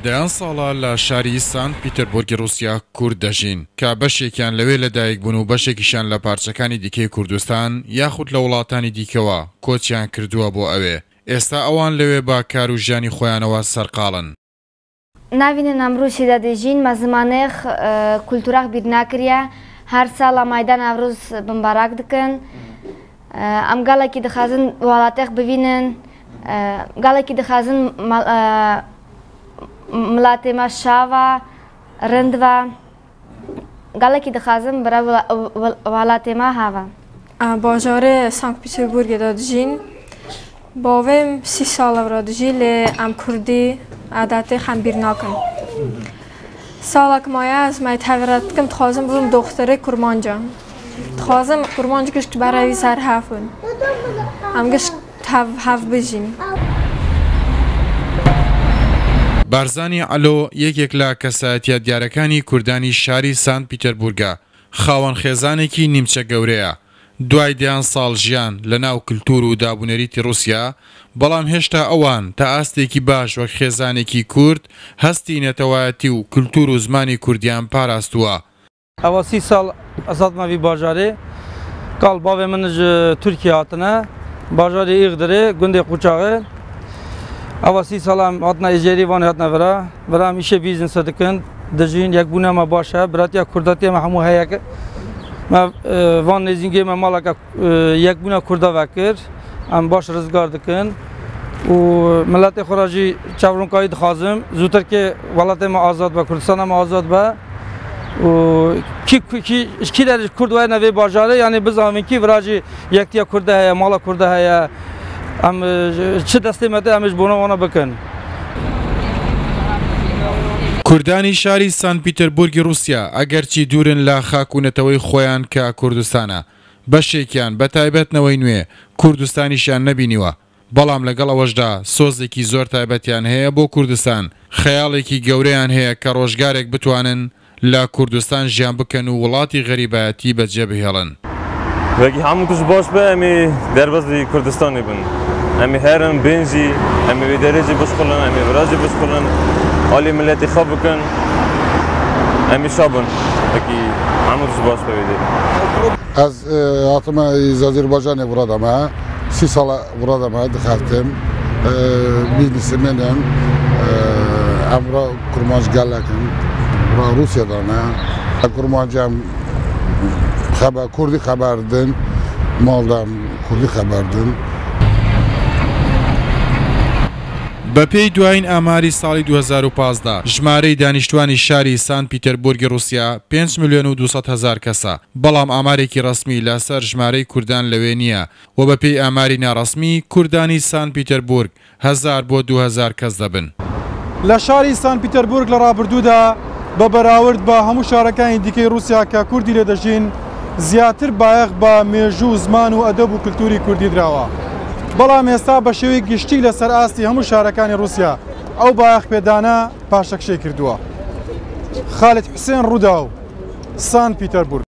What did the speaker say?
دەیان ساڵە لە شاری سانت پیتەربۆرگی ڕووسیا کورد دەژین، کە بەشێکیان لەوێ لەدایک بوون و بەشێکیشیان لە پارچەکانی دیکەی کوردستان یاخود لە وڵاتانی دیکەوە کۆچیان کردووە بۆ ئەوێ، ئێستا ئەوان لەوێ بە کار و ژیانی خۆیانەوە سەرقاڵن. ناڤینن ئەم ڕووسیدا دژین مە زمانێخ کولتوراخ بیر ناکریە هەر ساڵە مایدا نەڤروز بمباراک دکن ئەم گەڵێکی دخازن وڵاتێخ بڤینن گەڵێکی دخازن مڵاتێ مە شاڤە رندڤە گەڵێکی دخازن برا وڵاتێ مە هاڤە. باژارێ سانک پیتربورگێ دا دژین. باوێم سی ساڵە ورا دژی لێ ئەم کوردی عادەتێ خەم بیر ناکن. ساڵەک مایە ئەز مەیتەڤرە دکم دخوازم ببم دۆخترێ کورمانجا. دخوازم کورمانج گشت بەرەوی سەر هەڤ بن. ئەم گشت هەڤ هەڤ بژین. بارزانی عەلۆ یەکێک لە کەسایەتییە دیارەکانی کوردانی شاری سانت پیتەربورگە، خاوەن خێزانێکی نیمچە گەورەیە، دوای دەیان ساڵ ژیان لە ناو کلتور و دابونەریتی ڕوسیا، بەڵام هێشتا ئەوان تا ئاستێکی باش وەک خێزانێکی کورد هەستی نەتەوایەتی و کلتور و زمانی کوردیان پاراستووە. ئەوە سی ساڵ ئەز هاتمە ڤی باژارێ، کاڵ باڤێ من ژ تورکیە هاتنە باژارێ ئیغدرێ گوندێ قوچاغێ. ئەوە سی ساڵ ئەم هاتنە ئێژێری وان هاتنە ڤرا، ڤرا ئەم ئیشێ بیزنسە دکن، دژین، یەکبوونە مە باشە، براتیا کورداتیە مە هەموو هەیە. مە ڤان نێزینگێ مە ماڵەکە یەکبوونە کوردا ڤەکرد، ئەم باش ڕزگار دکن و ملەتێ خو را ژی چەڤرونکایی دخوازم زووتر کێ وڵاتێ مە ئازاد بە، کوردستانە مە ئازاد بە و کی کی کی دەر کورد وای نەڤێ باژارێ یانی بزانین کی ڤرا ژی یەکتیە کوردە هەیە، ماڵە کوردە هەیە، ئەم چ دەستێ مە تێ ئەمش بۆنە وانە بکەن. کوردانی شاری سان پیتەربورگی ڕووسیا ئەگەرچی دوورن لە خاک و نەتەوەی خۆیان کە کوردستانە، بەشێکیان، بەتایبەت نەوەی نوێ، کوردستانیشیان نەبینیوە، بەڵام لەگەڵ ئەوەشدا سۆزێکی زۆر تایبەتیان هەیە بۆ کوردستان، خەیاڵێکی گەورەیان هەیە کە ڕۆژگارێک بتوانن لە کوردستان ژیان بکەن و وڵاتی غەریبایەتی بەجێ بهێڵن. وەکی هەموو تشت باش بێ ئەمی دەربەزی کوردستانی بن ئەمی هەرن بێن ژی ئەمی وێ دەرێ ژی بشخڵن ئەمی ڤرا ژی بشخڵن ئالی ملەتی خە بکەن ئەمی شا بن وەکی هەموو تشت باش بێ وێ دەرێ. ئەز هاتمە ئیز ئازەربایجانێ ڤرادەمە سی ساڵە ڤرادەمە دخەفتم بیزنسمێنم ئەم ڤرا کورمانج گەلەکن ڤرا ڕووسیا دانە کورمانجم خەبەر کوردی خەبەردن ماڵدەم کوردی خەبەردن. بەپێی دوایین ئاماری ساڵی 2015، ژمارەی دانیشتوانی شاری سان پیتەربۆرگی ڕووسیا پێنج ملیۆن و 200 هەزار کەسە، بەڵام ئامارێکی ڕەسمی لەسەر ژمارەی کوردان لەوێ نییە و بەپێی ئاماری ناڕەسمی کوردانی سان پیتەربورگ هەزار بۆ 2000 کەس دەبن. لە شاری سان پیتەربورگ لە ڕابردوودا بە بەراورد بە هەموو شارەکانی دیکەی ڕووسیا کە کوردی لێ دەژین، زیاتر بایەخ بە مێژوو و زمان و ئەدەب و کلتوری کوردی دراوە. بەڵام ئێستا بە شێوەی گشتی لەسەر ئاستی هەموو شارەکانی ڕووسیا ئەو بایەخ پێدانە پاشەکشەی کردووە. خالد حوسێن، ڕووداو، سان پیتەربورگ.